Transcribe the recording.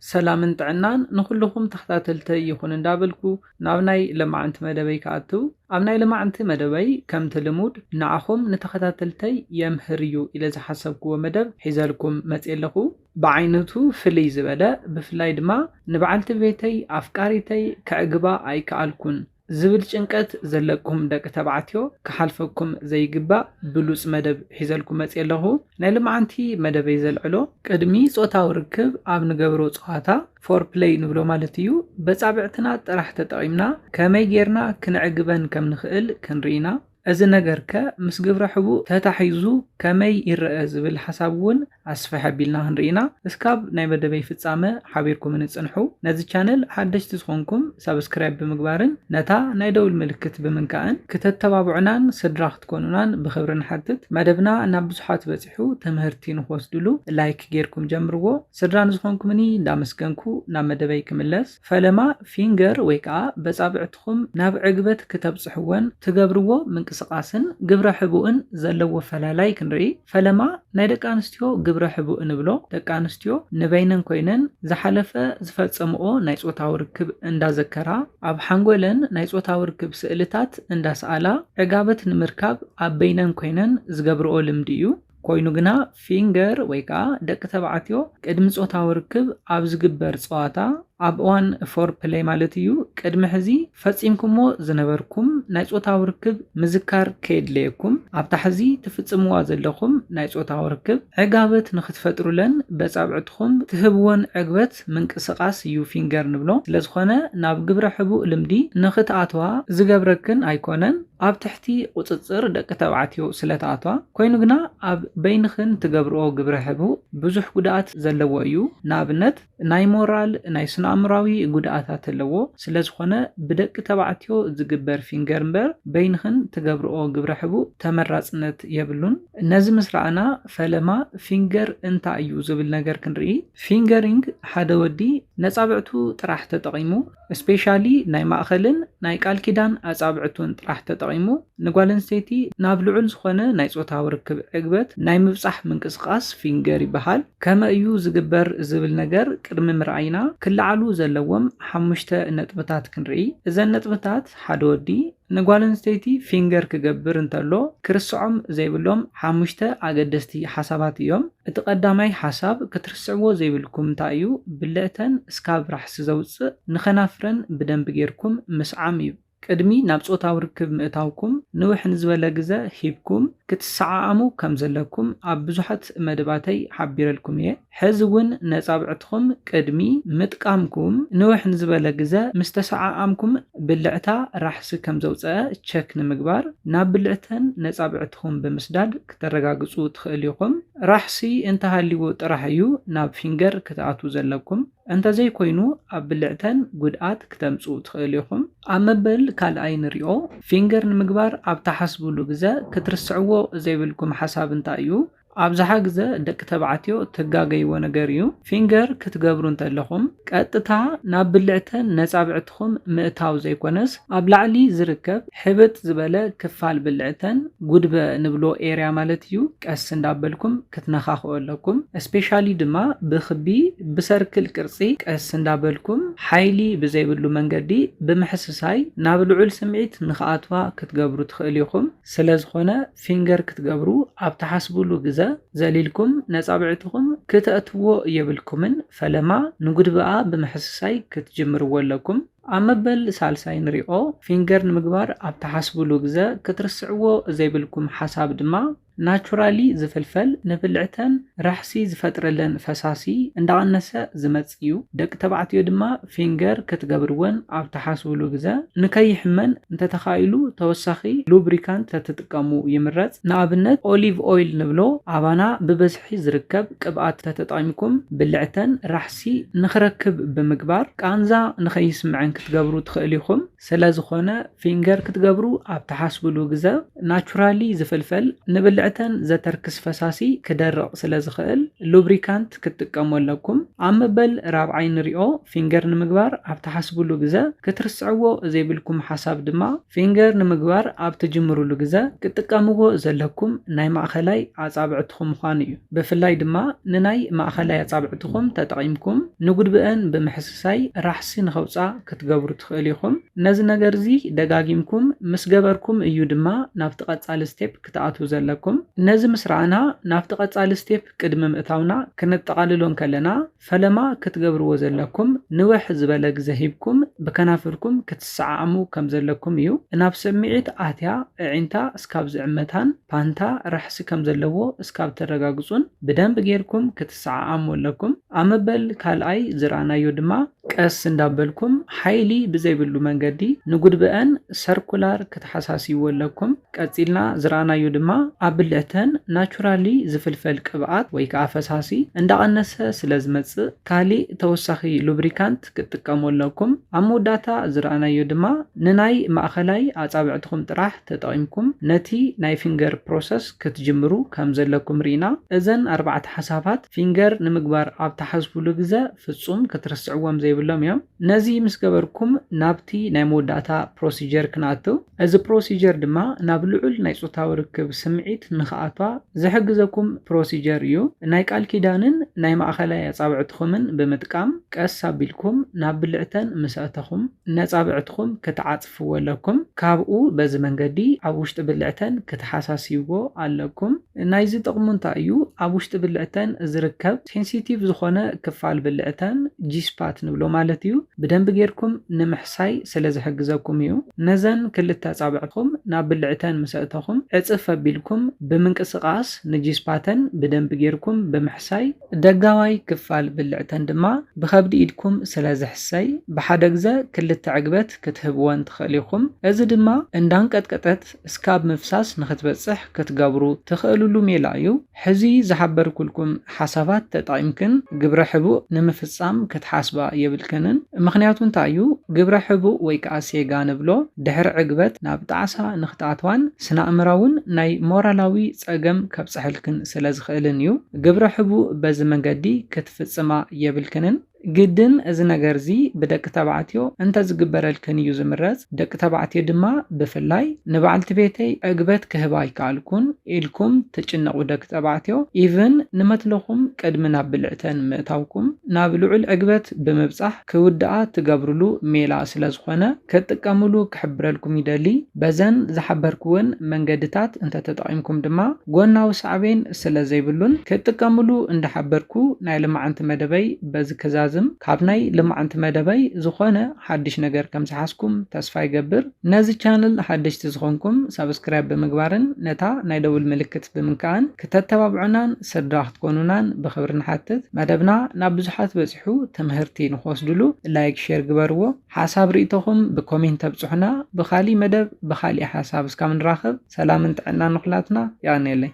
ሰላምን ጥዕናን ንኹልኹም ተኸታተልተይ ይኹን እንዳበልኩ ናብ ናይ ለማዕንቲ መደበይ ክኣትው፣ ኣብ ናይ ለማዕንቲ መደበይ ከምቲ ልሙድ ንዓኹም ንተኸታተልተይ የምህር እዩ ኢለ ዝሓሰብክዎ መደብ ሒዘልኩም መጽየ ኣለኹ። ብዓይነቱ ፍልይ ዝበለ፣ ብፍላይ ድማ ንበዓልቲ ቤተይ ኣፍቃሪተይ ከዕግባ ኣይከኣልኩን ዝብል ጭንቀት ዘለኩም ደቂ ተባዕትዮ ክሓልፈኩም ዘይግባእ ብሉጽ መደብ ሒዘልኩም መጽየ ኣለኹ። ናይ ልምዓንቲ መደበይ ዘልዕሎ፣ ቅድሚ ጾታዊ ርክብ ኣብ ንገብሮ ጸዋታ፣ ፎርፕለይ ንብሎ ማለት እዩ፣ በጻብዕትና ጥራሕ ተጠቒምና ከመይ ጌርና ክንዕግበን ከም ንኽእል ክንርኢ ኢና። እዚ ነገር ከ ምስ ግብረ ሕቡእ ተታሒዙ ከመይ ይረአ ዝብል ሓሳብ እውን ኣስፍሕ ኣቢልና ክንርኢ ኢና። እስካብ ናይ መደበይ ፍጻመ ሓቢርኩምኒ ጽንሑ። ነዚ ቻነል ሓደሽቲ ዝኾንኩም ሳብስክራይብ ብምግባርን ነታ ናይ ደውል ምልክት ብምንካእን ክተተባብዑናን ስድራ ክትኮኑናን ብኽብሪ ንሓትት። መደብና ናብ ብዙሓት በጺሑ ትምህርቲ ንኽወስድሉ ላይክ ጌርኩም ጀምርዎ። ስድራ ንዝኾንኩምኒ እንዳመስገንኩ ናብ መደበይ ክምለስ። ፈለማ ፊንገር ወይ ከዓ በጻብዕትኹም ናብ ዕግበት ክተብጽሕወን ትገብርዎ ምንቅስቓስን ግብረ ሕቡእን ዘለዎ ፈላላይ ክንርኢ። ፈለማ ናይ ደቂ ኣንስትዮ ግብረ ሕቡእ ንብሎ። ደቂ ኣንስትዮ ንበይነን ኮይነን ዝሓለፈ ዝፈጸምኦ ናይ ጾታዊ ርክብ እንዳዘከራ፣ ኣብ ሓንጎለን ናይ ጾታዊ ርክብ ስእልታት እንዳሰኣላ ዕጋበት ንምርካብ ኣብ በይነን ኮይነን ዝገብርኦ ልምዲ እዩ። ኮይኑ ግና ፊንገር ወይ ከዓ ደቂ ተባዕትዮ ቅድሚ ጾታዊ ርክብ ኣብ ዝግበር ጸዋታ፣ ኣብ እዋን ፎር ፕለይ ማለት እዩ፣ ቅድሚ ሕዚ ፈጺምኩሞ ዝነበርኩም ናይ ጾታዊ ርክብ ምዝካር ከየድለየኩም፣ ኣብታ ሕዚ ትፍጽምዋ ዘለኹም ናይ ጾታዊ ርክብ ዕጋበት ንኽትፈጥሩለን በጻብዕትኹም ትህብወን ዕግበት ምንቅስቓስ እዩ ፊንገር ንብሎ። ስለዝኾነ ናብ ግብረ ሕቡእ ልምዲ ንኽትኣትዋ ዝገብረክን ኣይኮነን። ኣብ ትሕቲ ቁጽጽር ደቂ ተባዕትዮ ስለ ትኣትዋ፣ ኮይኑ ግና ኣብ በይንኽን ትገብርኦ ግብረ ሕቡእ ብዙሕ ጉድኣት ዘለዎ እዩ። ንኣብነት፣ ናይ ሞራል፣ ናይ ስነ-ኣእምራዊ ጉድኣታት ኣለዎ። ስለ ዝኾነ ብደቂ ተባዕትዮ ዝግበር ፊንገር እምበር በይንኽን ትገብርኦ ግብረ ሕቡእ ተመራጽነት የብሉን። ነዚ ምስ ረኣና ፈለማ ፊንገር እንታይ እዩ ዝብል ነገር ክንርኢ። ፊንገሪንግ ሓደ ወዲ ነጻብዕቱ ጥራሕ ተጠቒሙ፣ ስፔሻሊ ናይ ማእኸልን ናይ ቃል ኪዳን ኣጻብዕቱን ጥራሕ ተጠቒሙ ንጓል ኣንስተይቲ ናብ ልዑል ዝኾነ ናይ ጾታዊ ርክብ ዕግበት ናይ ምብጻሕ ምንቅስቓስ ፊንገር ይበሃል። ከመይ እዩ ዝግበር ዝብል ነገር ቅድሚ ምርኣይና ክለዓሉ ዘለዎም ሓሙሽተ ነጥብታት ክንርኢ። እዘን ነጥብታት ሓደ ወዲ ንጓል ኣንስተይቲ ፊንገር ክገብር እንተሎ ክርስዖም ዘይብሎም ሓሙሽተ ኣገደስቲ ሓሳባት እዮም። እቲ ቀዳማይ ሓሳብ ክትርስዕዎ ዘይብልኩም እንታይ እዩ? ብልዕተን እስካብ ራሕሲ ዘውጽእ ንኸናፍረን ብደንቢ ጌርኩም ምስዓም እዩ። ቅድሚ ናብ ጾታዊ ርክብ ምእታውኩም ንውሕ ንዝበለ ግዘ ሂብኩም ክትሰዓዓሙ ከም ዘለኩም ኣብ ብዙሓት መደባተይ ሓቢረልኩም እየ። ሕዚ እውን ነጻብዕትኹም ቅድሚ ምጥቃምኩም ንውሕ ንዝበለ ግዘ ምስ ተሰዓዓምኩም ብልዕታ ራሕሲ ከም ዘውጸአ ቸክ ንምግባር ናብ ብልዕተን ነጻብዕትኹም ብምስዳድ ክተረጋግጹ ትኽእሉ ኢኹም። ራሕሲ እንተሃልይዎ ጥራሕ እዩ ናብ ፊንገር ክትኣትዉ ዘለኩም። እንተዘይኮይኑ ኣብ ብልዕተን ጉድኣት ክተምጽኡ ትኽእሉ ኢኹም። ኣብ መበል ካልኣይ ንሪኦ። ፊንገር ንምግባር ኣብ ትሓስብሉ ግዘ ክትርስዕዎ ዘይብልኩም ሓሳብ እንታይ እዩ? ኣብዝሓ ግዘ ደቂ ተባዕትዮ ትጋገይዎ ነገር እዩ። ፊንገር ክትገብሩ እንተለኹም ቀጥታ ናብ ብልዕተን ነጻብዕትኹም ምእታው ዘይኮነስ ኣብ ላዕሊ ዝርከብ ሕብጥ ዝበለ ክፋል ብልዕተን ጉድበ ንብሎ ኤርያ ማለት እዩ ቀስ እንዳበልኩም ክትነኻኽኦ ኣለኩም። ስፔሻሊ ድማ ብኽቢ ብሰርክል ቅርጺ ቀስ እንዳበልኩም ሓይሊ ብዘይብሉ መንገዲ ብምሕስሳይ ናብ ልዑል ስምዒት ንኽኣትዋ ክትገብሩ ትኽእሉ ኢኹም። ስለ ዝኾነ ፊንገር ክትገብሩ ኣብ ትሓስብሉ ግዘ ዘሊልኩም ነጻብዕትኹም ክተእትዎ የብልኩምን፣ ፈለማ ንጉድበኣ ብምሕስሳይ ክትጅምርዎ ኣለኩም። ኣብ መበል ሳልሳይ ንሪኦ። ፊንገር ንምግባር ኣብ ትሓስብሉ ግዘ ክትርስዕዎ ዘይብልኩም ሓሳብ ድማ ናቹራሊ ዝፍልፈል ንብልዕተን ራሕሲ ዝፈጥረለን ፈሳሲ እንዳቐነሰ ዝመጽእ እዩ። ደቂ ተባዕትዮ ድማ ፊንገር ክትገብርወን ኣብ ትሓስብሉ ግዘ ንከይሕመን እንተተኻኢሉ ተወሳኺ ሉብሪካንት ተትጥቀሙ ይምረጽ። ንኣብነት ኦሊቭ ኦይል ንብሎ ኣባና ብበዝሒ ዝርከብ ቅብኣት ተተጠቒምኩም ብልዕተን ራሕሲ ንኽረክብ ብምግባር ቃንዛ ንኸይስምዐን ክትገብሩ ትኽእሉ ኢኹም። ስለ ዝኾነ ፊንገር ክትገብሩ ኣብ ትሓስብሉ ግዘ ናቹራሊ ዝፍልፈል ንብልዕተን ዘተርክስ ፈሳሲ ክደርቕ ስለ ዝኽእል ሉብሪካንት ክትጥቀሙ ኣለኩም። ኣብ መበል ራብዓይ ንሪኦ ፊንገር ንምግባር ኣብ ትሓስብሉ ግዘ ክትርስዕዎ ዘይብልኩም ሓሳብ ድማ ፊንገር ንምግባር ኣብ ትጅምሩሉ ግዘ ክትጥቀምዎ ዘለኩም ናይ ማእኸላይ ኣፃብዕትኹም ምዃኑ እዩ። ብፍላይ ድማ ንናይ ማእኸላይ ኣፃብዕትኹም ተጠቒምኩም ንጉድብአን ብምሕስሳይ ራሕሲ ንኸውፃ ክትገብሩ ትኽእሉ ኢኹም። ነዚ ነገር እዚ ደጋጊምኩም ምስ ገበርኩም እዩ ድማ ናብቲ ቀፃሊ ስቴፕ ክትኣትዉ ዘለኩም። ነዚ ምስ ረኣና ናብቲ ቀፃሊ ስቴፕ ቅድሚ ምእታውና ክነጠቓልሎ እንከለና ፈለማ ክትገብርዎ ዘለኩም ንውሕ ዝበለ ግዘ ሂብኩም ብከናፍርኩም ክትሰዓዓሙ ከም ዘለኩም እዩ። ናብ ስምዒት ኣትያ ኣዒንታ እስካብ ዝዕመታን ፓንታ ራሕሲ ከም ዘለዎ እስካብ ተረጋግጹን ብደንብ ጌርኩም ክትሰዓዓሙ ኣለኩም። ኣብ መበል ካልኣይ ዝረኣናዮ ድማ ቀስ እንዳበልኩም ሓይሊ ብዘይብሉ መንገዲ ንጉድብአን ሰርኩላር ክትሓሳስይዎ ኣለኩም። ቀጺልና ዝረኣናዮ ድማ ኣብ ብልዕተን ናቹራሊ ዝፍልፈል ቅብኣት ወይ ከዓ ፈሳሲ እንዳቐነሰ ስለ ዝመጽእ ካሊእ ተወሳኺ ሉብሪካንት ክትጥቀሙ ኣለኩም። ኣብ መወዳእታ ዝረኣናዮ ድማ ንናይ ማእኸላይ ኣጻብዕትኹም ጥራሕ ተጠቒምኩም ነቲ ናይ ፊንገር ፕሮሰስ ክትጅምሩ ከም ዘለኩም ርኢና። እዘን ኣርባዕተ ሓሳባት ፊንገር ንምግባር ኣብ ትሓስብሉ ግዘ ፍጹም ክትርስዕዎም ዘይብሎም እዮም። ነዚ ምስ ገበርኩም ናብቲ ናይ መወዳእታ ፕሮሲጀር ክንኣትው። እዚ ፕሮሲጀር ድማ ናብ ልዑል ናይ ጾታዊ ርክብ ስምዒት ንኽኣትዋ ዝሕግዘኩም ፕሮሲጀር እዩ። ናይ ቃል ኪዳንን ናይ ማእኸላይ ኣጻብዕትኹምን ብምጥቃም ቀስ ኣቢልኩም ናብ ብልዕተን ምስ ኣተኹም ነጻብዕትኹም ክትዓጽፍዎ ኣለኩም። ካብኡ በዚ መንገዲ ኣብ ውሽጢ ብልዕተን ክትሓሳስይዎ ኣለኩም። ናይዚ ጥቕሙ እንታይ እዩ? ኣብ ውሽጢ ብልዕተን ዝርከብ ሴንሲቲቭ ዝኾነ ክፋል ብልዕተን ጂ ስፓት ንብሎ ማለት እዩ። ብደንቢ ጌርኩም ንምሕሳይ ስለ ዝሕግዘኩም እዩ። ነዘን ክልተ ኣጻብዕትኹም ናብ ብልዕተን ምስ ኣእተኹም ዕጽፍ ኣቢልኩም ብምንቅስቓስ ንጂ ስፓተን ብደንቢ ጌርኩም ብምሕሳይ ደጋዋይ ክፋል ብልዕተን ድማ ብኸብዲ ኢድኩም ስለ ዝሕሰይ ብሓደ ግዘ ክልተ ዕግበት ክትህብወን ትኽእሉ ኢኹም። እዚ ድማ እንዳንቀጥቀጠት እስካብ ምፍሳስ ንኽትበጽሕ ክትገብሩ ትኽእልሉ ሜላ እዩ። ሕዚ ዝሓበርኩልኩም ሓሳባት ተጠቒምክን ግብረ ሕቡእ ንምፍጻም ክትሓስባ የብልክንን። ምኽንያቱ እንታይ እዩ? ግብረ ሕቡእ ወይ ከዓ ሴጋ ንብሎ ድሕሪ ዕግበት ናብ ጣዕሳ ንኽትኣትዋን ስነ-ኣእምራውን ናይ ሞራላዊ ጸገም ከብጽሐልክን ስለ ዝኽእልን እዩ። ግብረ ሕቡእ በዚ መንገዲ ክትፍጽማ የብልክንን። ግድን እዚ ነገር እዚ ብደቂ ተባዕትዮ እንተዝግበረልክን እዩ ዝምረጽ። ደቂ ተባዕትዮ ድማ ብፍላይ ንበዓልቲ ቤተይ ዕግበት ክህባ ኣይከኣልኩን ኢልኩም ትጭነቑ ደቂ ተባዕትዮ፣ ኢቭን ንመትለኹም ቅድሚ ናብ ብልዕተን ምእታውኩም ናብ ልዑል ዕግበት ብምብጻሕ ክውድኣ ትገብርሉ ሜላ ስለ ዝኾነ ክትጥቀምሉ ክሕብረልኩም ይደሊ። በዘን ዝሓበርክወን መንገድታት እንተተጠቒምኩም ድማ ጎናዊ ሳዕቤን ስለ ዘይብሉን ክትጥቀምሉ እንዳሓበርኩ ናይ ልማዓንቲ መደበይ በዚ ክዛዝም። ካብ ናይ ልማዓንቲ መደበይ ዝኾነ ሓድሽ ነገር ከም ዝሓዝኩም ተስፋ ይገብር። ነዚ ቻነል ሓደሽቲ ዝኾንኩም ሳብስክራይብ ብምግባርን ነታ ናይ ደውል ምልክት ብምንካእን ክተተባብዑናን ስድራ ክትኮኑናን ብኽብሪ ንሓትት። መደብና ናብ ብዙሓት በጺሑ ትምህርቲ ንክወስድሉ ላይክ፣ ሼር ግበርዎ። ሓሳብ ርእይቶኹም ብኮሜንት ተብጽሑና። ብኻሊእ መደብ ብኻሊእ ሓሳብ እስካብ ንራኸብ ሰላምን ጥዕናን ንኹላትና። የቐንየለይ።